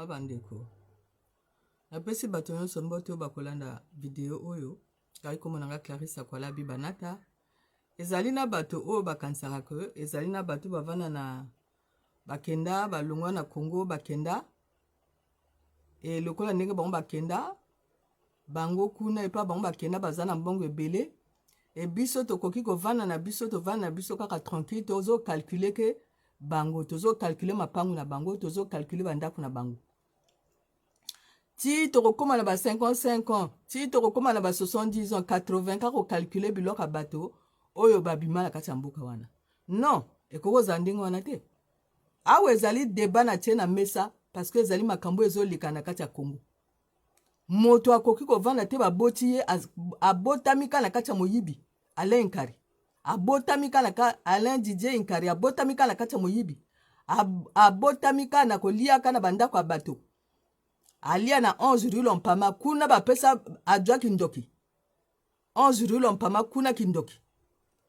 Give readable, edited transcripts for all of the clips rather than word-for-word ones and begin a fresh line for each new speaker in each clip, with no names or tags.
Bandeko, napesi bato nyonso mbote oyo bakolanda video oyo. Ngai kombo na nga Clarisse Akwala Bibanata. Ezali na bato oyo bakanisaka ke ezali na bato bavanda na bakenda balongwa na Congo bakenda e lokola ndenge bango bakenda bango kuna epa bango bakenda baza na mbongo ebele e biso tokoki kovanda na biso tovanda na biso kaka tranquille, tozo calculer ke bango tozo calculer mapangu na bango, tozo calculer bandako na bango ti tokokóma na ba 55 ans, ti tokokóma na ba 70 ans, 80, kaka kocalculer biloko ya bato oyo babima na kati ya mboka wana. Non, ekoki kozala ndenge wana te. Awa ezali débat na tie na mesa parce que ezali makambo ezoleka na kati ya Congo. Moto akoki kovanda te, baboti ye, abotami kaka na kati ya moyibi. Alain Nkari abotami kaka na Alain Didier Nkari abotami kaka na kati ya moyibi, abotami kaka na koliaka na bandako ya bato, alia na 11 rue Lompama kuna, bapesa adwa kindoki 11 rue Lompama kuna, kindoki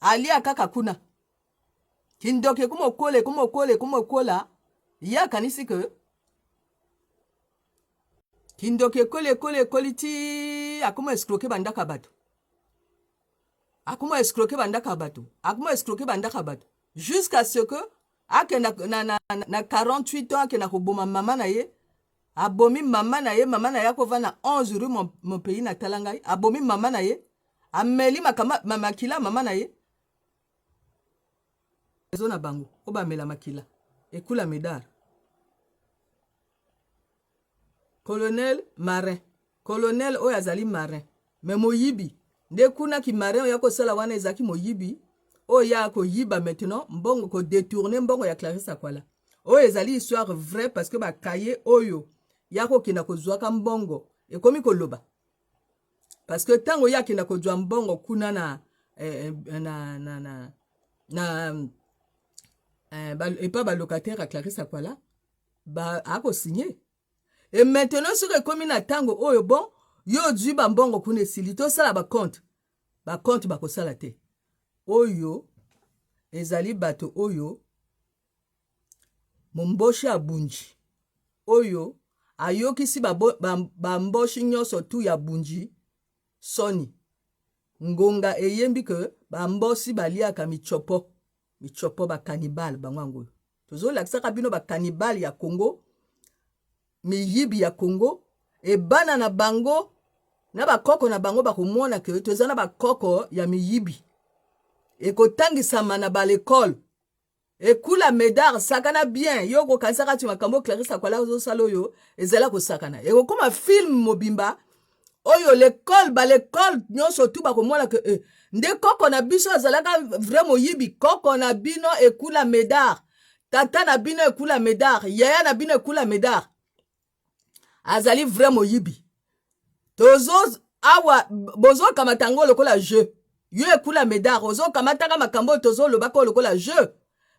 alia kaka kuna, kindoki ekoma okola, ekoma okola, ekoma okola. Ye akanisi ke kindoki ekoli, ekoli, ekoli ti akoma escroquer bandako ya bato, akoma escroquer bandako ya bato, akoma escroquer bandako ya bato jusqu'à ce que akenda na 48 ans, akenda koboma mama na ye. Abomi mama na ye, mama na ye akovanda 11 rue mon pays na tala ngai. Abomi mama na ye, ameli makila mama na ye. Ezo na bango oyo bamela makila ekula Medar, colonel marin, colonel oyo azali marin mais moyibi nde kuna. Ki marin oyo akosala wana ezalaki moyibi oyo ya koyiba maintenant mbongo, kodétourner mbongo ya Clarisse Akwala. Oyo ezali histoire vraie parce que bakaye oyo ya kokenda kozwaka mbongo ekomi koloba, parce que ntango ye akenda kozwa mbongo kuna na epa balocataire ya Clarisse Akwala ba, akosigner. E maintenant soki ekomi na ntango oyo, bon, yo ozwi bambongo kuna, esili, tosala bacompte, bacompte bakosala te. Oyo ezali bato oyo momboshi abunji oyo ayokisi bamboshi nyonso tu ya bunji soni. Ngonga eyembi ke bambosi baliaka michopo, michopo, bacannibales bango. Yango oyo tozolakisaka bino, bacannibales ya Congo, miyibi ya Congo. Ebana na bango na bakoko na bango bakomona ke toza na bakoko ya miyibi, ekotangisama na balekole. Ekula Medar, sakana bien. Yo kokanisaka ti makambo Clarisse Akwala ozosala oyo ezala kosakana, ekokóma film mobimba oyo lekole, balekole nyonso tu bakomona ke nde koko na biso azalaka vrai moyibi. Koko na bino Ekula Medar, tata na bino Ekula Medar, yaya na bino Ekula Medar azali vrai moyibi. Tozo awa bozokamata yango lokola jeu. Yo Ekula Medar, ozokamataka makambo oyo tozolobaka oyo lokola jeu,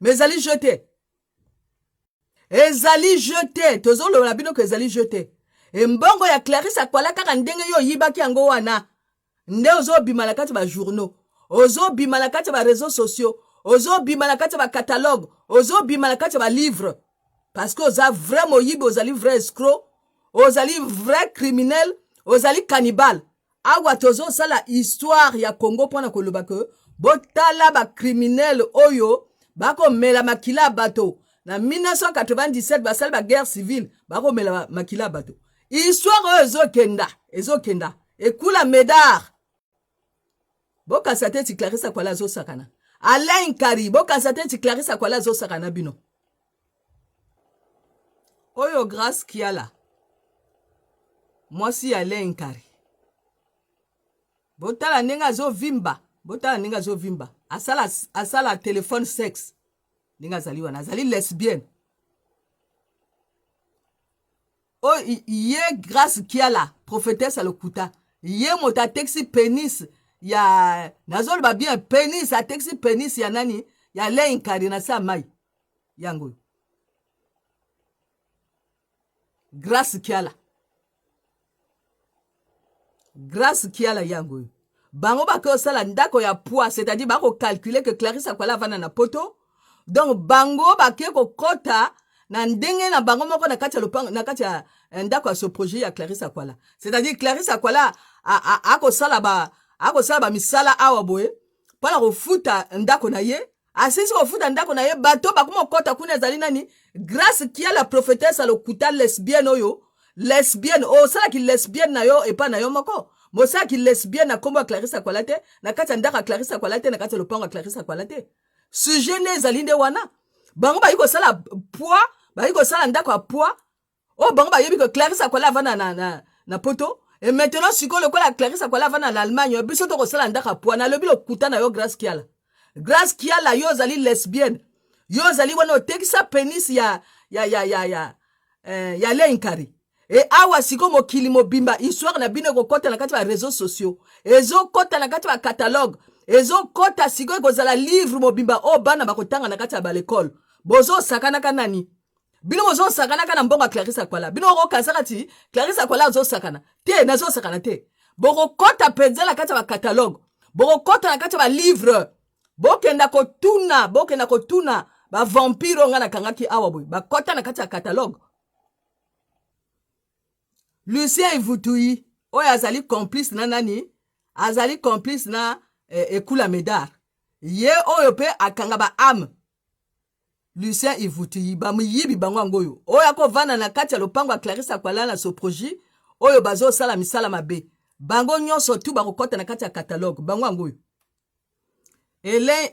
mais ezali jeu te, ezali jeu te. Tozoloba bino ke ezali jeu te. Embongo ya Clarisse Akwala, kaka ndenge yo oyibaki yango wana nde ozobima na kati ya bajournaux, ozobima na kati ya baréseaux sociaux, ozobima na kati ya bacatalogue, ozobima na kati ya balivre, parce que oza vrai moyibi, ozali vrai escroc, ozali vrai criminel, ozali cannibale. Awa tozosala histoire ya Congo mpona koloba ke botala bacriminels oyo bakomela makila ya bato. Na 1997 basali baguerre civile, bakomela makila ya bato. Histoire oyo ezokenda, ezokenda. Ekula Medar, bokasa te ti Clarisse Akwala azosakana. Alain Nkari, bokasa te ti Clarisse Akwala azosakana bino. Oyo Grace Kiala, mwasi ya Alain Nkari, botala ndenge azovimba, botala ndenge azovimba. Asala, asala téléphone sexe ndenge azali wana, azali lesbienne. Oyo ye Grace Kiala, prophétesse ya lokuta, ye moto atekisi pénis ya, nazoloba bien, pénis, atekisi pénis ya nani? Ya Alain Nkari na se ya mai. Yango oyo Grace Kiala, Grace Kiala, yango oyo. Bango bake osala ndako ya poids, c'est-à-dire bakocalculer que Clarisse Akwala avanda na Poto, donc bango bake kokɔta. na ndenge na bango moko na kati ya lopango, na kati ya eh, ndako ya Soprojet ya Clarisse Akwala. C'est-à-dire Clarisse Akwala akosala ba akosala ba misala awa boye mpo na kofuta ndako na ye. Asilisi kofuta ndako na ye, bato bakoma kokɔta kuna. Ezali nani? Grace Kiala, prophétesse lokuta, lesbienne. Oyo lesbienne osalaki lesbienne na yo epai na yo moko, mosalaki lesbienne na nkombo ya Clarisse Akwala te, na kati ya ndako ya Clarisse Akwala te, na kati ya lopango ya Clarisse Akwala te. Sujet nde ezali nde wana. Bango bayi kosala poids, bayi kosala ndako ya poids oyo bango bayebi ke Clarisse Akwala avanda na poto. Et maintenant sikoyo, lokola Clarisse Akwala avanda na Allemagne, biso tokosala ndako ya poids. Nalobi lokuta na yo, Grace Kiala. Grace Kiala, yo ozali lesbienne, yo ozali wana otekisa pénis ya Lenkari. E awa sikoyo mokili mobimba, histoire na bino ekokɔta na kati ya baréseaux sociaux, ezokɔta na kati ya bacatalogue, ezokɔta sikoyo, ekozala livre mobimba oyo bana bakotanga na kati ya balekole. Bozosakanaka nani? Bino bozosakanaka na mbongo ya Clarisse Akwala. Bino okokanisaka ti Clarisse Akwala azosakana te. Nazosakana te. Bokokɔta mpenza na kati ya bacatalogue, bokokɔta na kati ya balivre. Bokenda kotuna, bokenda kotuna bavampire oyo ngai nakangaki awa boye, bakɔta na kati ya catalogue. Lucien Ivutuyi oyo azali complice na nani? Azali complice na Ekula Medar, ye oyo mpe akanga baame. Lucien Ivutuyi, bamoyibi bango yango oyo, oyo akovanda na kati ya lopango ya Clarisse Akwala na Soproji, oyo bazosala misala mabe. Bango nyonso tu bakokɔta na kati ya catalogue. Bango yango oyo.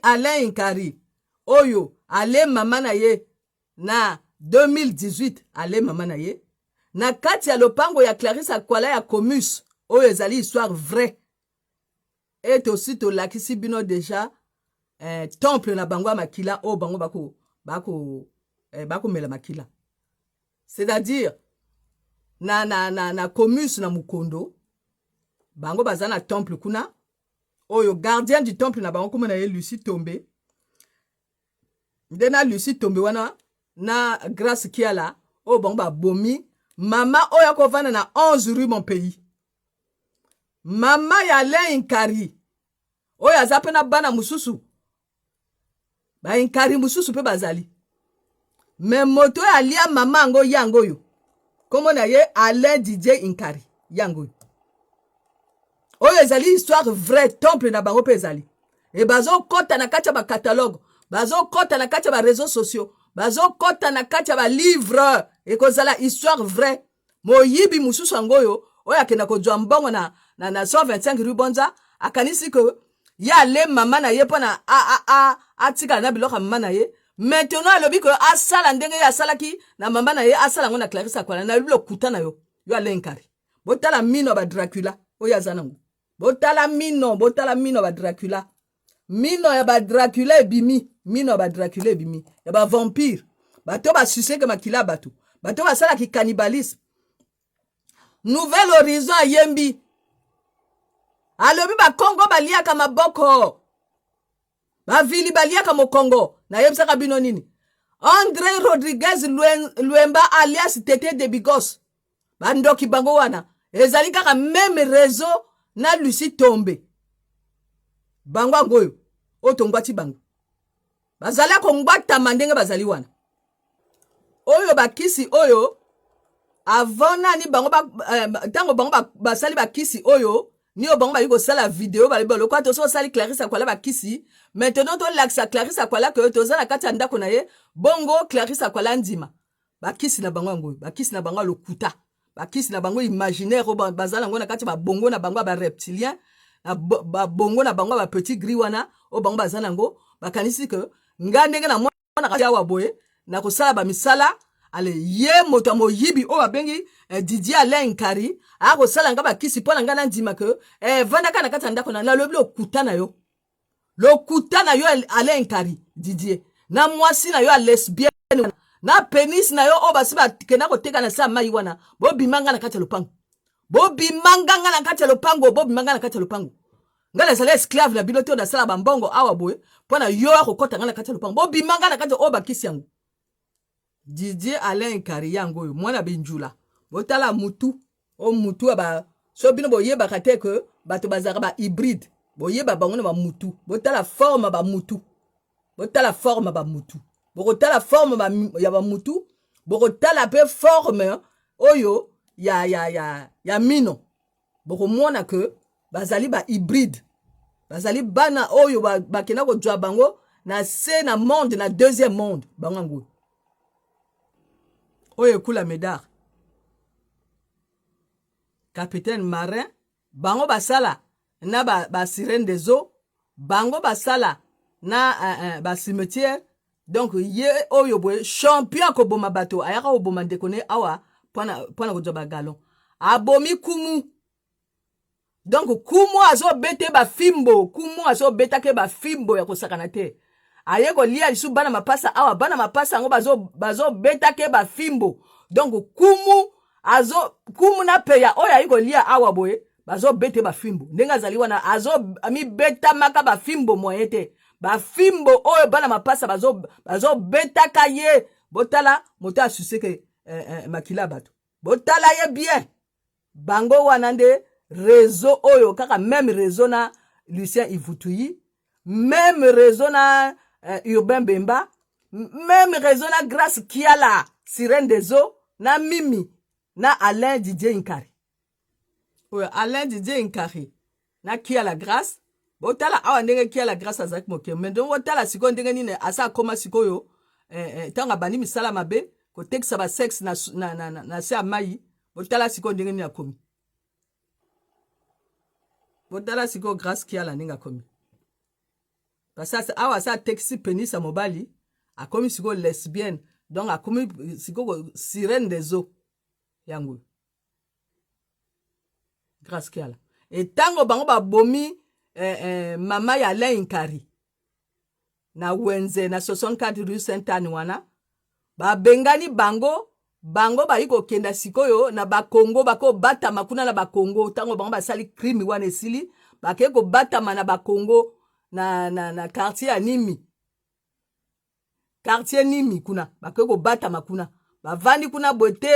Alain Inkari oyo ale mama na ye na 2018, ale mama na ye na kati ya lopango ya Clarisse Akwala ya Comus. Oyo ezali histoire vraie. E tosi tolakisi bino déjà temple na bango ya makila oyo bango bakomela makila, c'est-à-dire na Comus na Mokondo. Bango baza na temple kuna. Oyo gardien du temple na bango, kombo na ye Lucie Tombe. Nde na Lucie Tombe wana na Grace Kiala oyo bango babomi mama oyo akovanda na 11 rue Mon Pays, mama ya Alain Nkari oyo aza mpe na bana mosusu, bainkari mosusu mpe bazali. Me moto oyo alia mama yango, yango oyo nkombo na ye Alain Didier Inkari. Yango oyo, oyo ezali histoire vraie. Temple na bango mpe ezali e bazokɔta na kati ya bacatalogue, bazokɔta na kati ya baréseaux sociaux, bazokɔta na kati ya balivre. Ekozala histoire vraie. Moyibi mosusu yango oyo, oyo akenda kozwa mbongo na 125 rue Bonza. Akanisi ke ye ale mama na ye mpo na atikala na biloko ya mama na ye. Maintenant alobi ke asala ndenge ye asalaki na mama na ye, asala yango na Clarisse Akwala. Nalobi lokuta na yo, yo Alenkari. Botala mino ya badracula oyo aza nango. Botala mino, botala mino ya badracula. Mino ya badracula ebimi, mino ya badracula ebimi, ya bavampire, bato basuseke makila ya bato, bato basalaki cannibalisme. Nouvel Horizon ayembi, alobi Bakongo baliaka maboko, bavili baliaka mokongo. Nayebisaka bino nini? André Rodriguez Lwemba alias Tete de Bigos, bandoki bango wana ezali kaka même réseau na Lucie Tombe. Bango yango oyo, oyo tongwati bango, bazali kongwatama ndenge bazali wana. Oyo bakisi oyo avant nani bango, ntango bango basali bakisi oyo ni oyo bango bali kosala video, balobi lokola toso osali Clarisse Akwala bakisi, maintenant tolakisa Clarisse Akwala ke toza na kati ya ndako na ye. Bongo Clarisse Akwala ndima bakisi na bango yango oyo, bakisi na bango ya lokuta, bakisi na bango imaginaire oyo baza nango na kati ya babongo na bango ya bareptilien, na babongo na bango ya bapetit gris wana oyo bango baza nango. Bakanisi ke nga ndenge na mwana awa boye na kosala bamisala ale, ye moto ya moyibi oyo babengi Didier Alain Nkari akosala nga bakisi mpo na ngai nandima ke vandaka na kati ya ndako na. Nalobi lokuta na yo, lokuta na yo, Alain Nkari Didier, na mwasi na yo ya lesbienne, na pénis na yo oyo basi bakenda koteka na se ya mai wana. Bobima nga na kati ya lopango, bobima nga nga na kati ya lopango, bobima nga na kati ya lopango. Ngai nazali esclave na bino te oyo nasala bambongo awa boye mpo na yo akokɔta ngai na kati ya lopango. Bobima nga na kati oyo bakisi yango. Didier Alain Nkari yango oyo, mwana Benjula. Botala mutu o mutu ya ba so. Bino boyebaka te ke bato bazalaka ba hybride. Boyeba bango na bamutu. Botala forme bamutu, botala forme bamutu, bokotala forme ya bamutu. Bokotala mpe forme oyo ya, ya, ya, ya mino, bokomona ke bazali ba hybride, bazali bana oyo bakenda kozwa bango na se na monde, na deuxième monde. Bango yango oyo ekula Medar, capitaine marin, bango basala na ba sirène des eaux, bango basala na ba cimetière. Donc ye oyo boye, champion akoboma bato, ayaka koboma ndeko ne awa mpona kozwa bagalon. Abomi kumu. Donc kumu azobete bafimbo, kumu azobetake bafimbo ya kosakana te. Aye kolia lisu bana mapasa awa, bana mapasa yango bazobetake bafimbo. Donc kumu azo kumu na peya oyo ayi kolia awa boye, bazobete bafimbo. Ndenge azali wana, azomibetamaka bafimbo moyen te. Bafimbo oyo bana mapasa bazobetaka bazo ye. Botala moto asuseke makila ya bato, botala ye bien. Bango wana nde réseau oyo kaka, même réseau na Lucien Ivutuyi, même réseau na Urbain Bemba, même réseau na Grâce Kiala, sirène des eaux, na Mimi, na Alain Didier Nkari. Oyo Alain Didier Nkari na Kiala Grâce, botala awa ndenge Kiala Grâce azalaki moke, mais ndenge botala sikoyo ndenge nini asa akóma sikoyo, ntango abandi misala mabe, kotekisa basexe na se ya mai. Botala sikoyo ndenge nini akomi. Botala sikoyo Grâce Kiala ndenge akomi, parce awa asa atekisi pénis ya mobali, akomi sikoyo lesbienne. Donc akomi sikoyo sirène des eaux. Yango Grâce Kiala. Etango bango babomi mama ya Alain Nkari na wenze na 64 rue Sainte Anne wana, babengani bango. Bango bayi kokenda sikoyo na Bakongo, bakobatama kuna na Bakongo. Ntango bango basali crime wana esili, bakei kobatama na Bakongo na quartier ya Nimi, quartier Nimi kuna. Bakei kobatama kuna, bavandi kuna boye te.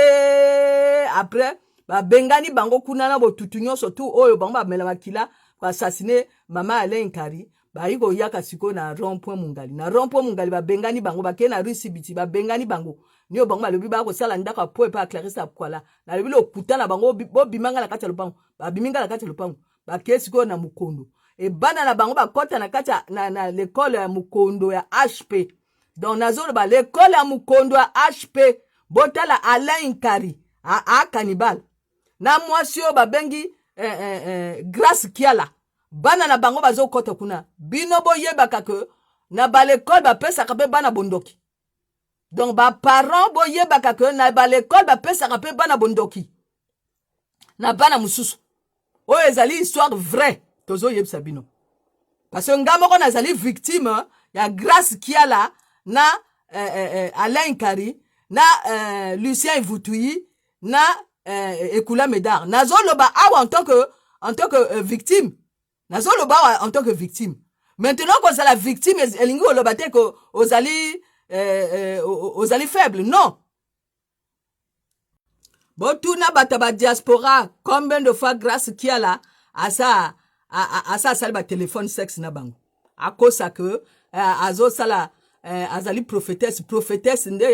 Après babengani bango kuna na botutu nyonso tu oyo bango bamela makila, koassassiner mama Alain Nkari. Bayi koyaka sikoyo na rond point Mungali. Na rond point Mungali babengani bango, bakei na rue Sibiti, babengani bango. Nio bango balobi bakosala ndako ya po epai ya Clarisse Akwala. Nalobi lokuta na bango, bobimanga na kati ya lopango. Babiminga na kati ya lopango, bakei sikoyo na Mokondo. Ebana na bango bakɔta na kati na l'école ya Mokondo ya HP. Donc nazoloba l'école ya Mokondo ya HP. Botala Alain Nkari a cannibale na mwasi oyo babengi Grâce Kiala. Bana na bango bazokɔta kuna. Bino boyebaka ke na balekole bapesaka mpe bana bondoki. Donc baparent, boyebaka ke na balekole bapesaka mpe bana bondoki na bana mosusu. Oyo ezali histoire vraie tozoyebisa bino, parce que nga moko nazali victime ya Grâce Kiala na Alain Kari na Lucien Ivutuyi na Ekula Medar. Nazoloba awa en tant que victime. Nazoloba awa en tant que victime. Maintenant, kozala victime elingi koloba te ke ozali faible, non. Botuna bato ya badiaspora combien de fois Grâce Kiala asa asali batelefone sexe na bango. Akosa ke azosala, azali prophétesse, prophétesse nde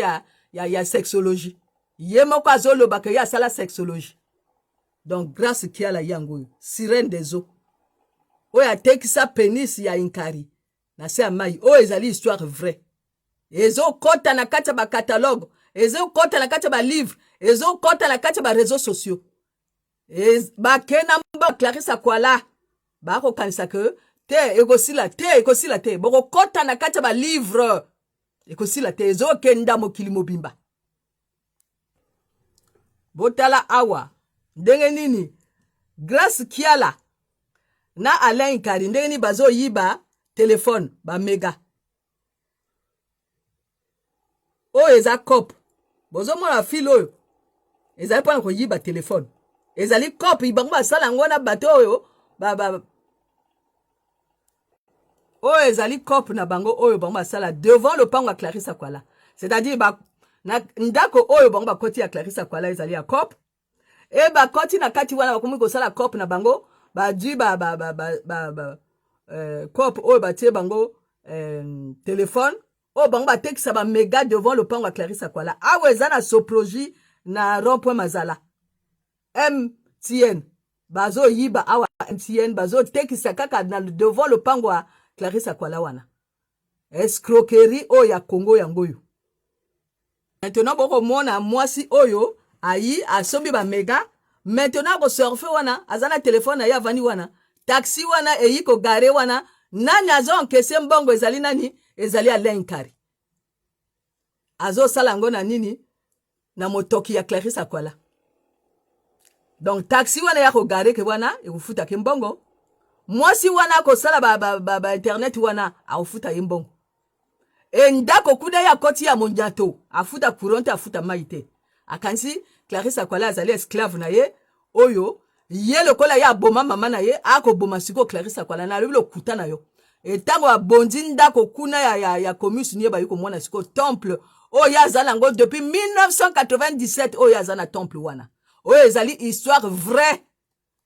ya sexologie. Ye moko azoloba ke ye asala sexologie. Donc Grâce Kiala yango oyo, sirène des eaux, oyo atekisa pénis ya Inkari na se ya mai. Oyo ezali histoire vraie, ezokɔta na kati ya bacatalogue, ezokɔta na kati ya balivre, ezokɔta na kati ya bareseau sociaux. Bakenda mba Clarisse Akwala, bakokanisa ke te ekosila te, ekosila te. Bokokɔta na kati ya balivre, ekosila te, ezokenda mokili mobimba. Botala awa ndenge nini Grâce Kiala na Alain Nkari, ndenge nini bazoyiba telefone bamega. Oyo eza cope, bozomona fil oyo ezali mpona koyiba telefone. Ezali cope bango basala yango na bato oyo ba, oyo ezali cope na bango oyo bango basala devant lopango ya Clarisse Akwala, c'est-à-dire na ndako oyo bango bakoti ya Clarisse Akwala, ezali ya cope. E bakoti na kati wana, bakomi kosala cope na bango, badwi ba cope oyo batie bango telefone. Oyo bango batekisa ba mega devant lopango ya Clarisse Akwala. Awa eza na Soproji na rond point Mazala. MTN bazoyiba awa MTN bazotekisa kaka na devant lopango ya Clarisse Akwala wana. Escroquerie oyo ya Congo yango oyo. Maintenant bokomona mwasi oyo ayi asombi ba mega maintenant akosurfe wana aza na telefone na ye avandi wana taxi wana eyi kogare wana nani azo encaisse mbongo ezali nani ezali Alain Nkari azosala yango na nini na motoki ya Clarisse Akwala donc taxi wana ya kogare ke wana ekofuta ke mbongo mwasi wana akosala ba, ba, ba, ba internet wana akofuta ye mbongo e ndako kuna ye akoti ya monyato afuta courant te afuta mai te akanisi Clarisse Akwala azali esclave na ye oyo ye lokola ye aboma mama na ye akoboma sikoyo Clarisse Akwala na alobi lokuta na yo etango abondi ndako kuna ya, ya, ya comus nie bayi komona sikoyo temple oyo ye aza nango depuis 1997 oyo aza na temple wana oyo ezali histoire vraie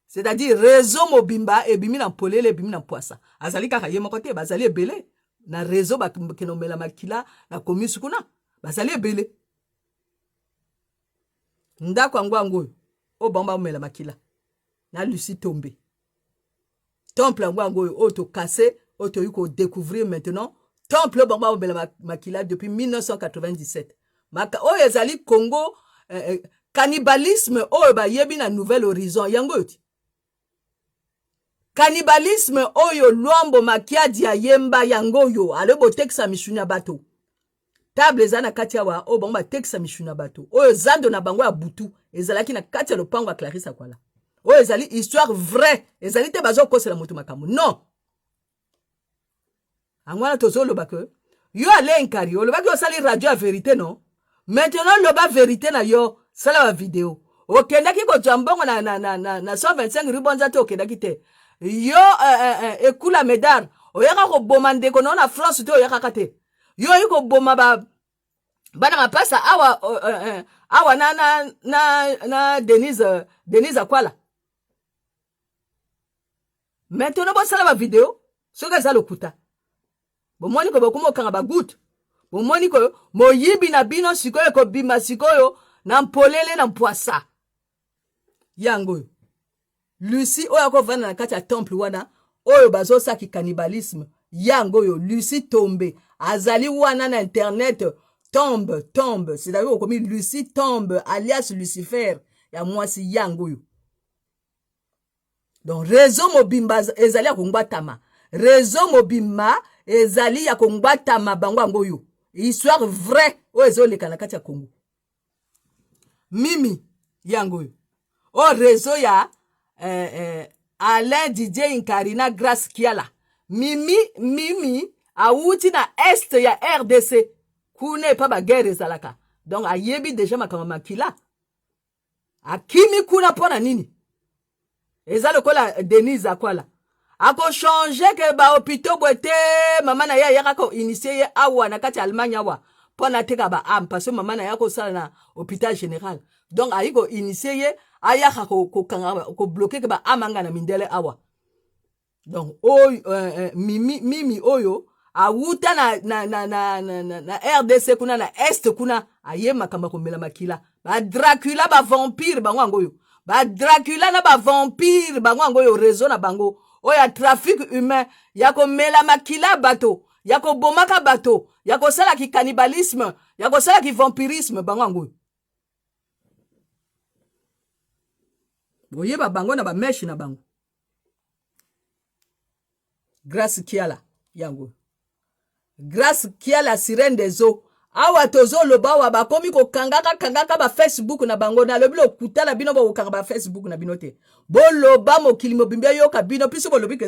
c'est-à-dire réseau mobimba ebimi na polele ebimi na mpwasa azali kaka ye moko te bazali ebele na réseau bakende omela makila na comus kuna bazali ebele ndako yango yango oyo oyo bango bamela makila na Lucie Tombe temple yango yango oyo oyo tokase oyo toyi kodécouvrir maintenant temple oyo bango bamela makila depuis 1997 maka oyo ezali Congo cannibalisme oyo bayebi na Nouvel Horizon yango oyo ti cannibalisme oyo Lwambo Makiadi ayemba yango oyo alobi botekisa misuni ya bato table eza na kati awa oyo bango batekisa misuni ya bato oyo zando na bango ya butu ezalaki na kati ya lopango ya Clarisse Akwala oyo ezali histoire vraie ezali te bazokosela moto makambo non yango wana tozoloba ke yo Alain Nkari olobaki osali radio ya vérité non maintenant loba vérité na yo sala bavideo okendaki kozwa mbongo na, na, na, na, na 125 ribonza te okendaki te yo ekula medar oyaka koboma ndeko na yo na France te oyakaka te yo oyi koboma ba bana mapasa awa awa na, na, na, na Denise, Denise Akwala maintenant bosala bavideo soki eza lokuta bomoni ko bokoma okanga bagute bomoni ko moyibi na bino sikoyo ekobima sikoyo na mpolele na mpwasa yango oyo Lucie oyo akovanda na kati ya temple wana oyo bazosaki cannibalisme yango oyo Lucie Tombe azali wana na internet tombe tombe c'est-à-dire okomi Lucie Tombe alias Lucifer ya mwasi yango oyo donc réseau mobimba ezali ya kongwatama réseau mobimba ezali ya kongwatama bango yango oyo histoire vraie oyo ezoleka na kati ya Congo mimi yango oyo oyo réseau ya Alain Didier Nkari na Grace Kiala mimi mimi awuti na est ya RDC kuna epa baguerre ezalaka donc ayebi déjà makambo makila akimi kuna mpo na nini eza lokola Denise Akwala akochange ke bahôpitaux boye te mama na ye ayaka koinitier ye awa na kati ya Allemagne awa mpo na ateka baâme parce que mama na ye akosala na hôpital général donc ayi koinitier ye ayaka kokanga kobloquer ke baâme anga na mindele awa donc oyo mimi, mimi oyo awuta na, na, na, na, na, na, na RDC kuna na est kuna aye makambo ya komela makila badracula bavampire bango yango oyo badracula na bavampire bango yango oyo réseau na bango oyo ya trafic humain ya komela makila bato ya kobomaka bato ya kosalaki cannibalisme ya kosalaki vampirisme bango yango oyo boyeba bango na bamèches na bango Grâce Kiala yango Grâce Kiala sirène des eaux awa tozoloba awa bakomi kokangaka kangaka bafacebook na bango nalobi lokuta na bino bokokanga bafacebook na bino te boloba mokili mobimbi eyoka bino biso bolobi ke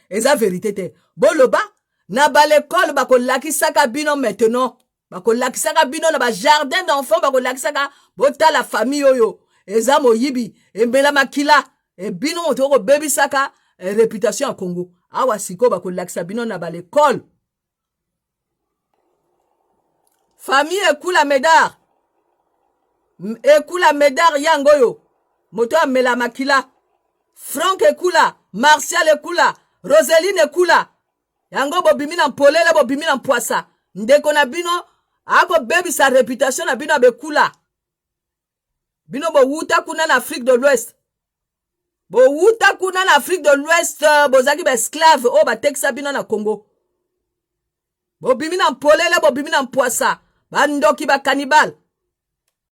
eza vérité te boloba na balekole bakolakisaka bino maintenant bakolakisaka bino na bajardin d'enfant bakolakisaka botala famille oyo eza moyibi emela makila ebino moto okobebisaka réputation ya Congo awa sikoyo bakolakisa bino na balekole famille ekula medar ekula medar yango oyo moto amela makila Frank ekula Martial ekula Roseline ekula yango bobimi na mpolele bobimi na mpwasa. Ndeko na bino akobebisa reputation na bino ya bekula. Bino bowuta kuna na Afrique de l'Ouest, bowuta kuna na Afrique de l'Ouest, bozalaki baesclave oyo batekisa bino na Congo. Bobimi na mpolele, bobimi na mpwasa, bandoki, bacannibale.